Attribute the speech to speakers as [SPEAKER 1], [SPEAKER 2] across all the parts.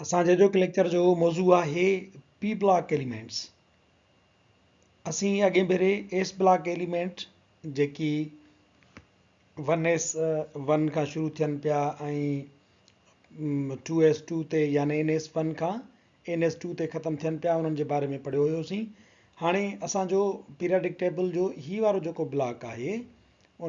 [SPEAKER 1] اسان جي اڄوڪي ليڪچر جو موضوع آهي پي بلاڪ ايليمينٽس. اسين اڳئين ڀيري ايس بلاڪ ايليمينٽ جيڪي ون ايس ون کان شروع ٿين پيا ۽ ٽو ايس ٽو تي يعني اين ايس ون کان اين ايس ٽو تي ختم ٿين پيا انهن جي باري ۾ پڙهيو هيوسين. هاڻي اسان جو پيرياڊڪ ٽيبل جو هي وارو جيڪو بلاڪ آهي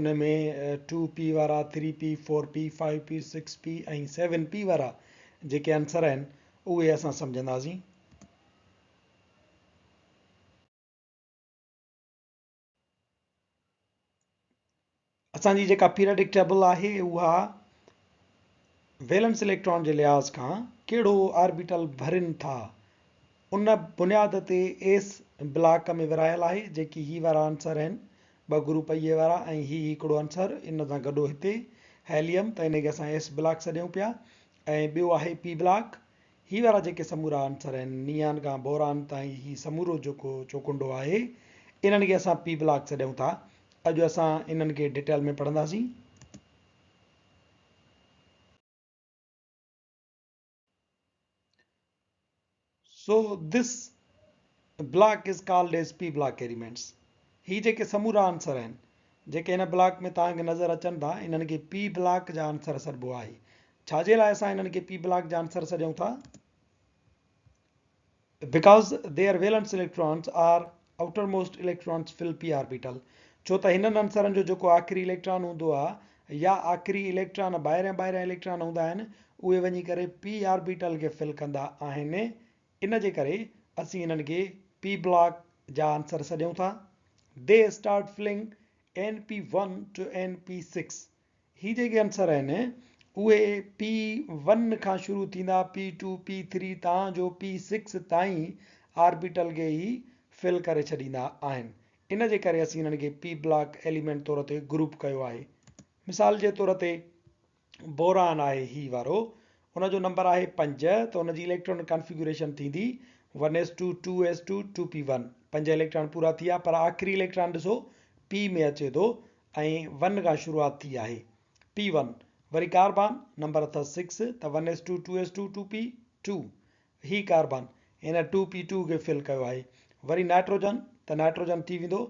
[SPEAKER 1] ان ۾ ٽو پي وارا، three P, four P, five P, six P ۽ seven P وارا جيڪي عنصر آهن اهي اسان سمجهنداسين. اسان جي جيڪا پيرياڊڪ ٽيبل آهي اها ويلنس اليڪٽران جي لحاظ کان ڪهڙو آربيٽل ڀرين ٿا ان بنياد تي ايس بلاڪ ۾ ورهايل آهي جيڪي هي وارا عنصر آهن ٻه گروپ اهي وارا ۽ هي هڪڙو عنصر ان سان گڏو هتي هيليم ته ان کي اسان ايس بلاڪ سڏيون پيا ۽ ٻيو آهي پي بلاڪ هي وارا جيڪي سمورا عنصر آهن، نيان کان بوران تائين هي سمورو جيڪو چوڪنڊو آهي، انهن کي اسان پي بلاڪ سڏيون ٿا. اڄ اسان انهن کي ڊيٽيل ۾ پڙهنداسين. So this block is called as P block elements. هي جيڪي سمورا عنصر آهن، جيڪي هن بلاڪ ۾ توهان کي نظر اچن ٿا، انهن کي پي بلاڪ جا عنصر سڏبو آهي. ڇا جي لاء اسان انهن کي پي بلاڪ جا عنصر سڏيون ٿا؟ Because their valence electrons are outermost electrons fill p orbital ڇو ته هنن عنصرن جو جيڪو آخري اليڪٽران هوندو آهي يا آخري اليڪٽران ٻاهريان ٻاهريان اليڪٽران هوندا آهن اهي وڃي ڪري پي آربيٽل کي فل ڪندا آهن ان جي ڪري اسين انهن کي پي بلاڪ جا عنصر سڏيون ٿا. They start filling N P one to N P six هي جيڪي عنصر آهن اهي پي ون کان شروع ٿيندا پي ٽو، پي ٿري تان جو پي سڪس تائين آربيٽل کي هي فل ڪري ڇڏيندا آهن. ان جي ڪري اسين انهن کي پي بلاڪ ايليمينٽ طور تي گروپ ڪيو آهي. مثال جي طور تي بوران آهي هي وارو ان جو نمبر آهي 5 ته ان جي اليڪٽرانڪ ڪانفيگوريشن ٿيندي one S two, two S two, two P one. پنج اليڪٽران پورا ٿي ويا پر آخري اليڪٽران ڏسو پي ۾ اچي ٿو ۽ ون کان شروعات ٿي آهي پي ون وري ڪاربان نمبر اٿس سڪس ته one S two two S two two P two هي ڪاربان هن ٽو پي ٽو کي فل ڪيو آهي وري نائٽروجن ته نائٽروجن ٿي ويندو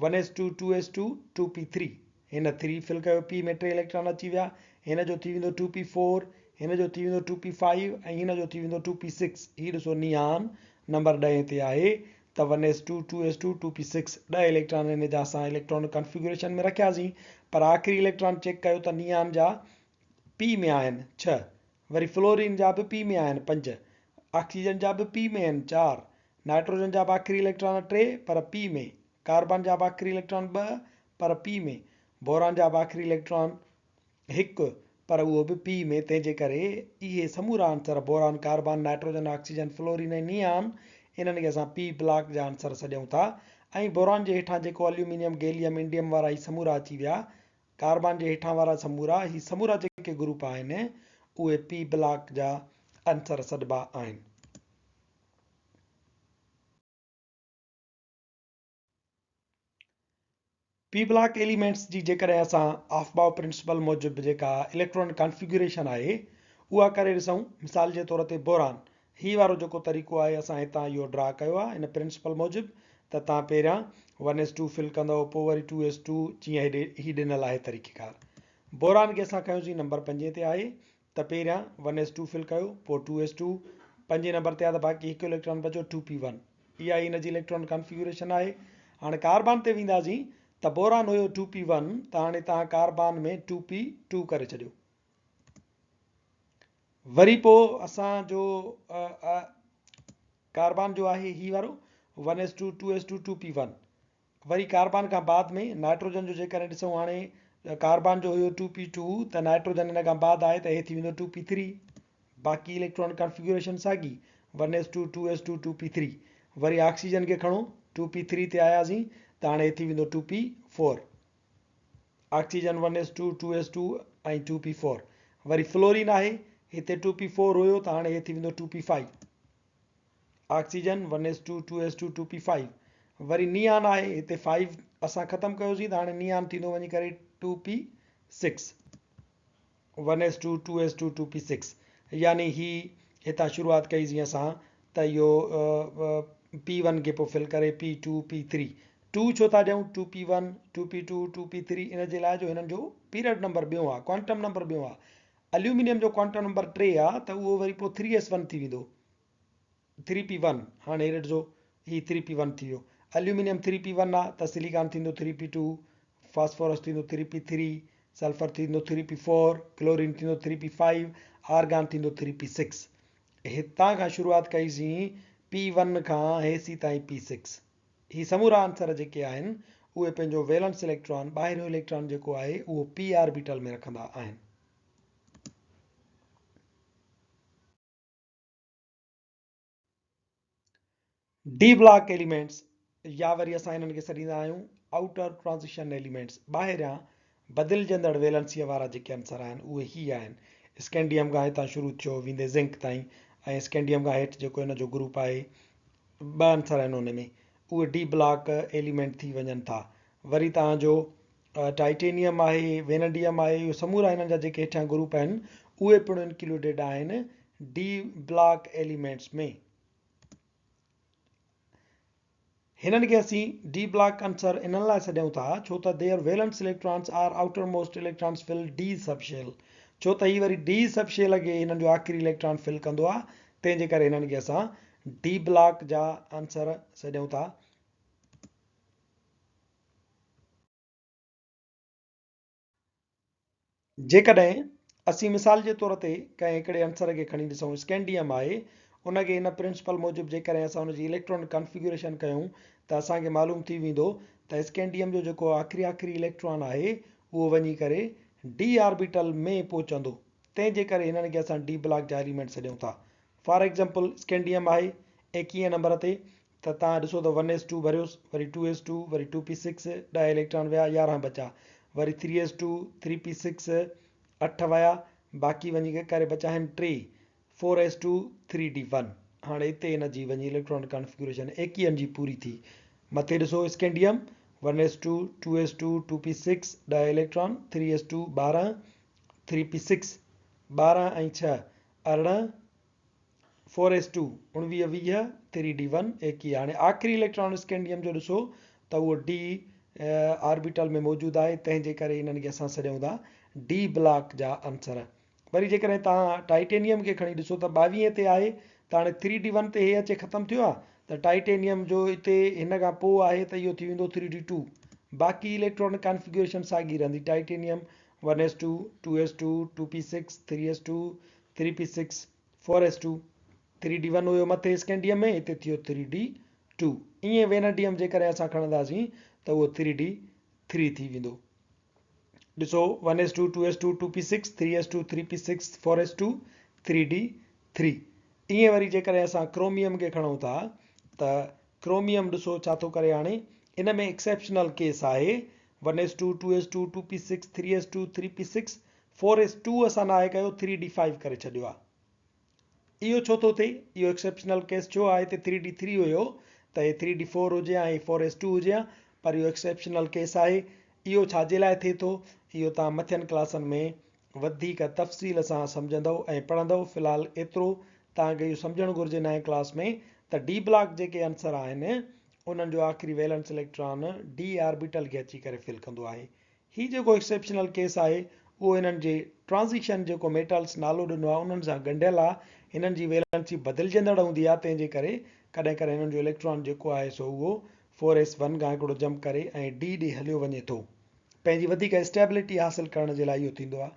[SPEAKER 1] one S two two S two two P three هن ٿري فل ڪيو پي ۾ ٽي اليڪٽران اچي ويا هن جو ٿي ويندو ٽو پي فور هن جو ٿي ويندو ٽو پي فائيو ۽ هن جو ٿي ويندو ٽو پي سڪس هي ڏسو نيان نمبر ڏهين تي آهي ته one S two, two S two, two P six, ڏهه اليڪٽران ان جا اسان اليڪٽرانڪ ڪانفيگوريشن ۾ رکياسين پر آخري اليڪٽران چيڪ ڪيو ته نيان جا پي ۾ آهن ڇهه، وري فلورين جا به پي ۾ آهن پنج، آڪسيجن جا به پي ۾ آهن چار، نائٽروجن جا به آخري اليڪٽران ٽي پر پي ۾، ڪاربان جا به آخري اليڪٽران ٻه پر پي ۾، بوران جا به آخري اليڪٽران هڪ، پر اهو به پي ۾، تنهن جي ڪري اهي سمورا عنصر boron, carbon, nitrogen, oxygen, fluorine ۽ neon انهن کي اسان پي بلاڪ جا عنصر سڏيون ٿا ۽ بوران جي هيٺان جيڪو اليومينيم، گيليم، انڊيم وارا هي سمورا اچي ويا، ڪاربان جي هيٺان وارا سمورا هي سمورا جيڪي گروپ آهن اهي پي بلاڪ جا عنصر سڏبا آهن. پي بلاڪ ايليمينٽس جي جيڪڏهن اسان آف باء پرنسپل موجب جيڪا اليڪٽران ڪانفيگوريشن آهي اها ڪري ڏسون مثال جي طور تي بوران هي وارو جيڪو طريقو آهي اسان هتان اهو ڊرا ڪيو آهي ان پرنسپل موجب ته تان پهريان ون ايس ٽو فل ڪندؤ پوء وري ٽو ايس ٽو جيئن هيڏي هي ڏنل آهي طريقيڪار بوران کي اسان کنيوسين نمبر پنجين تي آهي ته پهريان ون ايس ٽو فل ڪيو پوء ٽو ايس ٽو پنجين نمبر تي آهي ته باقي هڪ اليڪٽران بچيو ٽو پي ون اها ئي ان جي اليڪٽران ڪانفيگوريشن آهي هاڻي ڪاربان تي وينداسين ته بوران هيو ٽو پي ون ته هاڻي توهان ڪاربان ۾ ٽو پي ٽو ڪري ڇڏيو وري پوء اسان جو ڪاربان جو آهي هي وارو one S two two S two two P one وري ڪاربان کان بعد ۾ نائٽروجن جو جيڪڏهن ڏسون هاڻي ڪاربان جو هيو ٽو پي ٽو ته نائٽروجن ان کان بعد آهي ته هي ٿي ويندو ٽو پي ٿري باقي اليڪٽران ڪانفيگوريشن ساڳي one S two two S two two P three وري آڪسيجن کي کڻو ٽو پي ٿري تي آياسين ته هاڻي هي ٿي ويندو two P four oxygen one S two two S two ۽ two P four وري فلورين آهي هتي ٽو پي فور هيو ته هاڻي هي ٿي ويندو two P five oxygen one S two two S two two P five وري نيان آهي هتي فائيو اسان ختم ڪيوسين ته هاڻي نيان ٿيندو وڃي ڪري two P six one S two two S two two P six يعني هي هتان شروعات ڪئي سين اسان ته اهو پي ون کي پوء فل ڪري پي ٽو پي ٿري. Two ڇو ٿا ڏيون؟ Two P one, two P two, two P three ان جي لاء جو هنن جو پيريڊ نمبر ٻيون آهي، ڪوانٽم نمبر ٻيون آهي. اليومينيم جو ڪوانٽم نمبر ٽي آهي ته اهو وري پوء ٿري ايس ون ٿي ويندو، ٿري پي ون. هاڻي هي ڏسو هي ٿري پي ون ٿي ويو. اليومينيم ٿري پي ون آهي ته سليڪان ٿيندو ٿري پي ٽو، فاسفورس ٿيندو ٿري پي ٿري، سلفر ٿيندو ٿري پي فور، ڪلورين ٿيندو ٿري پي فائيو، آرگان ٿيندو ٿري پي سڪس. هتان کان شروعات ڪئي سين پي ون کان هيسي تائين پي سڪس. هي سمورا عنصر جيڪي آهن اهي پنهنجو ويلنس اليڪٽران، ٻاهريون اليڪٽران جيڪو آهي اهو پي آربيٽل ۾ رکندا آهن. ڊي بلاڪ ايليمينٽس يا وري اسان انهن کي سڏيندا آهيون آئوٽر ٽرانزيشن ايليمينٽس، ٻاهريان بدلجندڙ ويلنسيء وارا جيڪي عنصر آهن اهي هي آهن. اسڪينڊيم کان هتان شروع ٿيو ويندي زنڪ تائين ۽ اسڪينڊيم کان هيٺ جيڪو ان جو گروپ آهي ٻه عنصر آهن ان ۾ اهي ڊي بلاڪ ايليمينٽ ٿي وڃن ٿا. وري توهان جو ٽائٽينيم آهي، وينڊيم آهي، اهي سمورا هنن جا جيڪي هيٺيان گروپ آهن اهي پڻ انڪلوڊيڊ آهن ڊي بلاڪ ايليمينٽس ۾. هنن کي اسين ڊي بلاڪ عنصر انهن لاء سڏيون ٿا ڇو ته their valence electrons are outermost electrons fill D sub shell ڇو ته هي وري ڊي سب شيل کي هنن جو آخري اليڪٽران فل ڪندو آهي تنهن جي ڪري هنن کي اسان ڊي بلاڪ جا عنصر سڏيون ٿا. جيڪڏهن اسين مثال جي طور تي ڪنهن هڪڙي عنصر کي کڻي ڏسون، اسڪينڊيم آهي، ان کي ان پرنسپل موجب جيڪڏهن اسان ان جي اليڪٽرانڪ ڪانفيگيوريشن ڪيون ته اسان کي معلوم ٿي ويندو ته اسڪينڊيم جو جيڪو آخري آخري اليڪٽران آهي اهو وڃي ڪري ڊي آربيٽل ۾ پهچندو، تنهن جي ڪري هنن کي اسان ڊي بلاڪ جا ايليمينٽ سڏيون ٿا. فار ايگزامپل اسڪينڊيم آهي ايڪيهين نمبر تي ته توهان ڏسو ته ون ايس ٽو ڀريوس، وري ٽو ايس ٽو، وري ٽو پي سڪس، ڏهه اليڪٽران ويا، 11 بچا، وري three S two, three P six, اٺ ويا، باقي وڃي ڪري بچا آهن ٽي، four S two, three D one. هاڻي اتي ان جي وڃي اليڪٽران ڪانفگريشن ايڪيهن جي پوري ٿي. مٿي ڏسو scandium, one S two, two S two, two P six, ڏهه electron, three S two, 12، three P six, 12 ۽ ڇهه، 18، four S two, 19، 20، three D one, 21. هاڻي آخري اليڪٽران اسڪينڊيم جو ڏسو ته اهو ڊي آربيٽل ۾ موجود آهي، تنهن جي ڪري انهن کي اسان سڏيون ٿا ڊي بلاڪ جا عنصر. وري جيڪڏهن توهان ٽائيٽينيم کي کڻي ڏسو ته 22 تي آهي ته هاڻي ٿري ڊي ون تي هي اچي ختم ٿيو آهي ته ٽائيٽينيم جو اتي هن کان پوء آهي ته اهو ٿي ويندو ٿري ڊي ٽو. باقي اليڪٽرانڪ ڪانفگيوريشن ساڳي رهندي، titanium one S two, two S two, two P six, three S two, three P six, four S two, three D one هيو مٿي اسڪينڊيم ۾ هتي ٿيو ٿري ڊي ٽو. ائين وينڊيم جيڪڏهن اسان کڻنداسين ته اهو ٿري ڊي ٿري ٿي ويندو. ڏسو one S two, two S two, two P six, three S two, three P six, four S two, three D three. ائين وري جيڪڏهن اسان ڪروميم کي کڻون ٿا ته ڪروميم ڏسو ڇا ٿو ڪري هاڻي ان ۾ ايڪسيپشنل ڪيس آهي one S two, two S two, two P six, three S two, three P six, four S two اسان ناهي ڪيو ٿري ڊي فائيو ڪري ڇڏيو آ. اهو ڇو ٿو ٿئي؟ اهو ايڪسيپشنل ڪيس ڇو آهي؟ هتي ٿري ڊي ٿري هيو ته هي ٿري ڊي فور هجي ها هي فور ايس ٽو هجي ها پر اهو ايڪسيپشنل ڪيس آهي. اهو ڇا جي لاء ٿئي ٿو؟ اهو توهان مٿين ڪلاسن ۾ وڌيڪ تفصيل سان سمجهندؤ ۽ پڙهندؤ. في الحال ايترو توهان کي اهو سمجهڻ گهرجي نائين ڪلاس ۾ ته ڊي بلاڪ جيڪي عنصر آهن انهن جو آخري ويلنس اليڪٽران ڊي آربيٽل کي اچي ڪري فل ڪندو آهي. هي جيڪو ايڪسيپشنل ڪيس آهي اهو هنن جي ٽرانزيشن جيڪو ميٽلز نالو ڏنو آهي انهن سان ڳنڍيل آهي. هنن جي ويلنسي بدلجندڙ هوندي آهي تنهن جي ڪري ڪڏهن ڪڏهن هنن جو اليڪٽران جيڪو آهي سو اهو فور ايس ون کان هڪڙو جمپ ڪري ۽ ڊي ڏي هليو وڃي ٿو. پنهنجي وڌيڪ اسٽيبلٽي حاصل ڪرڻ جي لاء اهو ٿيندو آهي.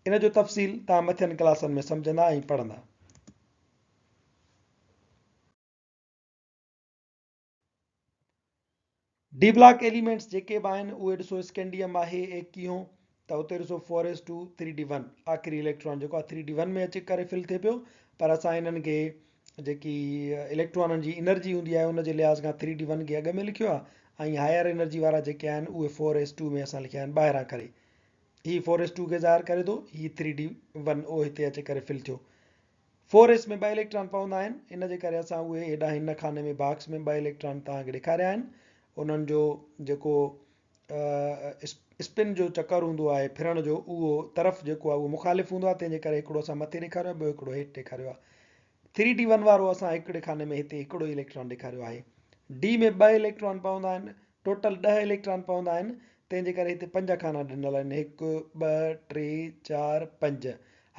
[SPEAKER 1] ان جو تفصيل توهان مٿين ڪلاسن ۾ سمجهندا ۽ پڙهندا. ڊي بلاڪ ايليمينٽس جيڪي به آهن اهي ڏسو اسڪينڊيم آهي ايڪيهون ته اتي ڏسو four S two three D one آخري اليڪٽران جيڪو آهي ٿري ڊي ون ۾ اچي ڪري فل ٿئي پيو پر اسان انهن کي جيڪي اليڪٽرانن جي انرجي هوندي آهي ان جي لحاظ کان ٿري ڊي ون کي اڳ ۾ لکيو آهي ۽ هائر انرجي وارا جيڪي آهن اهي فور ايس ٽو ۾ اسان لکيا آهن ٻاهران ڪري هي فور ايس ٽو کي ظاهر ڪري ٿو هي ٿري ڊي ون او هتي اچي ڪري فل ٿيو. فور ايس ۾ ٻه اليڪٽران پوندا آهن ان جي ڪري اسان اهي هيڏانهن هن خاني ۾ باڪس ۾ ٻه اليڪٽران توهان کي ڏيکاريا آهن انهن جو جيڪو اسپن جو چڪر هوندو آهي ڦرڻ جو اهو طرف جيڪو آهي اهو مخالف هوندو آهي تنهن جي ڪري هڪڙو اسان مٿي ڏيکاريو آهي ٻيو هڪڙو هيٺ ڏيکاريو آهي. ٿري ڊي ون وارو اسان هڪڙي خاني ۾ هتي هڪڙو ئي اليڪٽران ڏيکاريو آهي. ڊي ۾ ٻه اليڪٽران پوندا آهن، ٽوٽل ڏهه اليڪٽران پوندا آهن، تنهن جي ڪري هتي پنج خانا ڏنل آهن، هڪ، ٻه، ٽي، چار، پنج.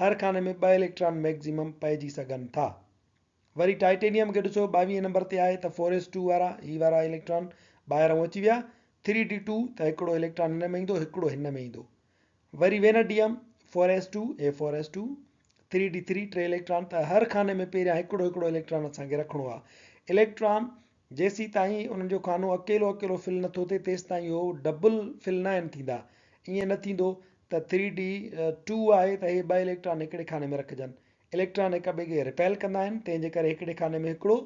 [SPEAKER 1] هر خاني ۾ ٻه اليڪٽران ميڪزيمم پئجي سگهن ٿا. وري ٽائٽينيم کي ڏسو ٻاويهين نمبر تي آهي ته فور ايس ٽو وارا هي وارا اليڪٽران ٻاهرئون اچي ويا. ٿري ڊي ٽو ته هڪڙو اليڪٽران هن ۾ ايندو، هڪڙو هن ۾ ايندو. وري vanadium four S two ۽ four S two, three D three, ٽي اليڪٽران ته هر خاني ۾ پهريان هڪڙو هڪڙو اليڪٽران اسان کي رکڻو آهي. اليڪٽران جيسيتائين انهن جو خانو اڪيلو اڪيلو فل نٿو ٿئي تيستائين اهو ڊبل فل ناهن ٿيندا. ائين نه ٿيندو ته ٿري ڊي ٽو آهي ته اهي ٻه اليڪٽران هڪڙي خاني ۾ رکجن. اليڪٽران هڪ ٻئي کي رپيل ڪندا آهن تنهن جي ڪري هڪڙي خاني ۾ هڪڙو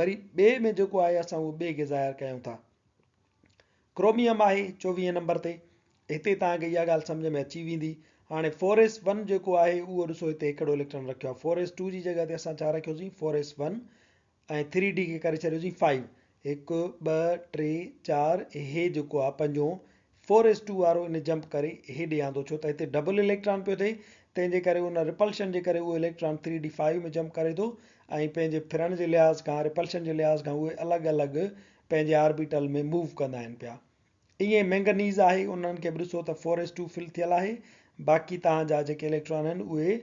[SPEAKER 1] وري ٻئي ۾ جيڪو آهي اسان اهو ٻئي کي ظاهر ڪيون ٿا. ڪروميم آهي چوويهين نمبر تي. هتي توهان کي اها ڳالهه سمجهه ۾ اچي ويندي. هاڻي فور ايس ون جيڪو آهي اهو ڏسو هتي هڪڙو اليڪٽران رکيو آهي. فور ايس ٽو جي جڳهه تي اسان ڇا رکيوسين four S one ۽ three D کي ڪري ڇڏيوسين فائيو. هڪ، ٻه، ٽي، چار هي جيڪو آهي پنجون فور ايس ٽو وارو ان جمپ ڪري هيڏي آندو ڇو ته هتي ڊبل اليڪٽران پيو ٿئي تنهن جي ڪري ان رپلشن جي ڪري اهو electron three D five ۾ jump ڪري ٿو ۽ پنهنجي ڦرڻ جي لحاظ کان رپلشن جي لحاظ کان اهي الڳ الڳ پنهنجي آربيٽل ۾ موو ڪندا آهن پيا. ائين مينگنيز آهي انهن کي به ڏسو ته فور ايس ٽو فل ٿيل آهي باقي توهان جا جيڪي اليڪٽران آهن اهي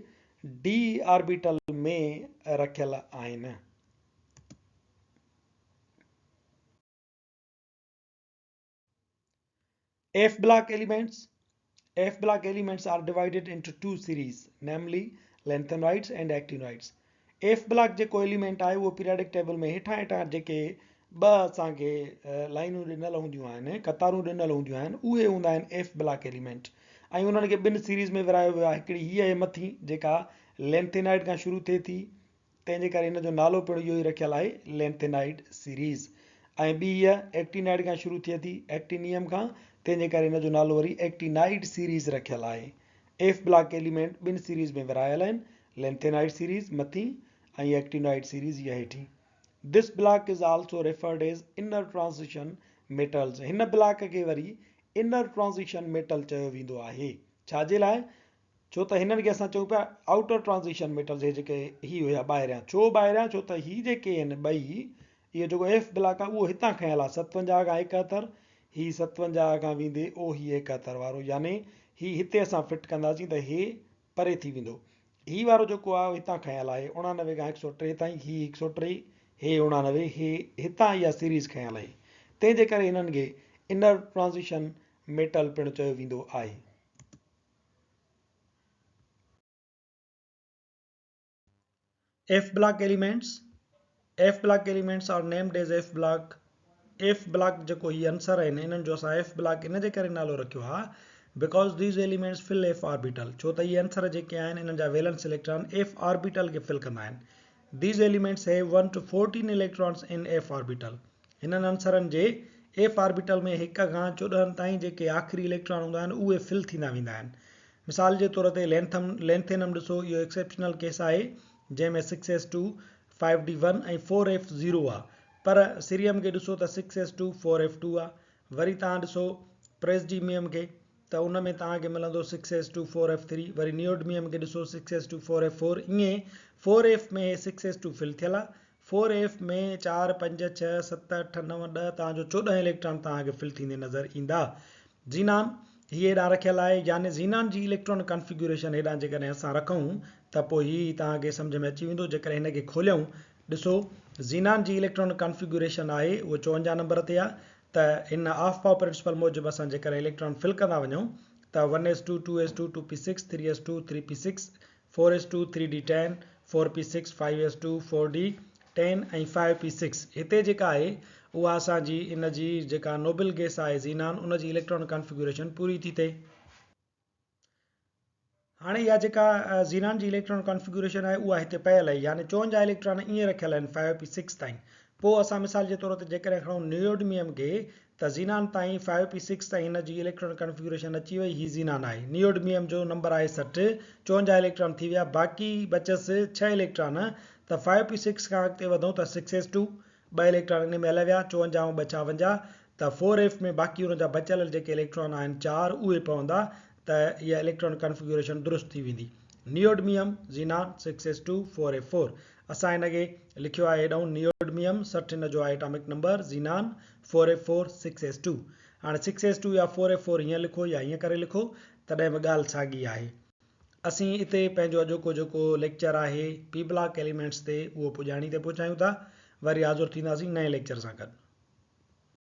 [SPEAKER 1] ڊي آربيٽل ۾ رکيل آهن. F block elements, F block elements are divided into two series namely lanthanoids and actinoids. F block جيڪو ايليمينٽ آهي اهو پيرياڊڪ ٽيبل ۾ هيٺان هيٺان جيڪي ٻه اسان کي لائنون ڏنل هونديون آهن قطارون ڏنل هونديون آهن اهي هوندا آهن ايف بلاڪ ايليمينٽ ۽ انهن کي ٻن سيريز ۾ ورهايو ويو آهي هڪڙي هي آهي مٿين جيڪا لينٿينائيڊ کان شروع ٿئي ٿي تنهن جي ڪري هن جو نالو پڻ اهو ئي رکيل آهي لينٿينائيڊ سيريز ۽ ٻي هيء ايڪٽينائيڊ کان شروع ٿئي ٿي ايڪٽينيم کان تنهن جي ڪري هن جو نالو وري ايڪٽينائيڊ سيريز رکيل آهي. ايف بلاڪ ايليمينٽ ٻن سيريز ۾ ورهايل آهن لينٿينائيڊ سيريز مٿين ۽ ايڪٽينائيڊ سيريز هيء هيٺين. This block is also referred as inner transition metals هن بلاڪ کي وري انر ٽرانزيشن ميٽل چيو ويندو آهي ڇا جي لاء ڇو ته هنن کي اسان چئون پيا آئوٽر ٽرانزيشن ميٽلز هي جيڪي هي هيا ٻاهريان ڇو ٻاهريان ڇو ته هي جيڪي آهن ٻئي اهو جيڪو ايف بلاڪ آهي اهو هتان کنيل آهي 57 کان 71 هي 57 کان ويندي او هي 71 وارو يعني هي هتي اسان فٽ ڪنداسين ته هي پري ٿي ويندو هي وارو جيڪو آهي هتان کنيل آهي 89 کان 103 تائين هي 103 هي 89 هي هتان اها سيريز کنيل آهي تنهن جي ڪري هنن کي انر ٽرانزيشن ميٽل پڻ چيو ويندو آهي. F block elements, F block elements are named as F block, F block جيڪو هي عنصر آهن انهن جو اسان ايف بلاڪ ان جي ڪري نالو رکيو آهي because these elements fill F orbital ڇو ته اهي عنصر جيڪي آهن انهن جا ويلنس اليڪٽران ايف آربيٽل کي فل ڪندا آهن these elements have 1 to 14 electrons in F orbital هنن عنصرن جي ايف آربيٽل ۾ هڪ کان 14 تائين جيڪي آخري اليڪٽران هوندا آهن اهي فل ٿيندا ويندا آهن. مثال جي طور تي لينٿم لينٿينم ڏسو اهو ايڪسيپشنل ڪيس آهي جنهن ۾ six S two, five D one ۽ four F zero آ پر سيريم کي ڏسو ته six S two, four F two آ. وري توهان ڏسو پريسڊيميم کي ته ان ۾ توهان کي ملندو six S two, four F three وري نيوڊميم کي ڏسو six S two, four F four ائين four F ۾ six S two fill ٿيل آ فور ايف ۾ چار، پنج، ڇهه، ست، اٺ، نو، ڏهه توهان جو 14 اليڪٽران توهان کي فل ٿيندي نظر ايندا. زينان هي هيڏانهن رکيل آهي يعني زينان جي اليڪٽران ڪانفيگيوريشن هيڏانهن جيڪڏهن اسان رکون ته پوء هي توهان کي سمجهه ۾ اچي ويندو جيڪڏهن هن کي کوليون ڏسو زينان جي اليڪٽران ڪانفيگيوريشن آهي اهو 54 نمبر تي آهي ته هن آف پاء پرنسپل موجب اسان جيڪڏهن اليڪٽران فل ڪندا وڃون ته one S two, two S two, two P six, three S two, three P six, four S two, three D ten, four P six, five S two, four D ten ۽ five P six. هتي جيڪا آهي اها اسان جي ان جي جيڪا Nobel gas آهي زينان ان جي اليڪٽران ڪانفيگيوريشن پوري ٿي ٿئي. هاڻي اها جيڪا زينان جي اليڪٽران ڪانفيگيوريشن آهي اها هتي پيل آهي يعني 54 اليڪٽران ائين رکيل آهن فائيو پي سڪس تائين. پوء اسان مثال جي طور تي جيڪڏهن کڻون نيوڊميم کي ته زينان تائين فائيو پي سڪس تائين هن جي اليڪٽران ڪانفيگريشن اچي وئي، هي زينان آهي. نيوڊميم جو نمبر آهي 60، 54 اليڪٽران ٿي ويا، باقي بچيس ڇهه اليڪٽران ته فائيو پي سڪس کان اڳتي وڌون ته سڪس ايس ٽو، ٻه اليڪٽران ان ۾ هليا ويا، 54 ۽ ٻه 56 ته فور ايف ۾ باقي ان جا بچيل جيڪي اليڪٽران آهن چار اهي پوندا ته اها اليڪٽران ڪانفيگريشن درست ٿي ويندي. Neodymium, xenon, six S two, four F four. اسان هن کي لکيو آهي هيڏانهن نيوڊميم 60 هن جو آهي atomic number, xenon four F four six S two. هاڻي سڪس ايس ٽو يا فور ايف فور هيئن لکو يا هيئن ڪري لکو تڏهن به ڳالهه ساڳي آهي. اسين اتي پنهنجو اڄوڪو جيڪو ليڪچر آهي پي بلاڪ ايليمينٽس تي اهو پڄاڻي تي پهچايون ٿا. وري حاضر ٿينداسين نئين ليڪچر سان گڏ.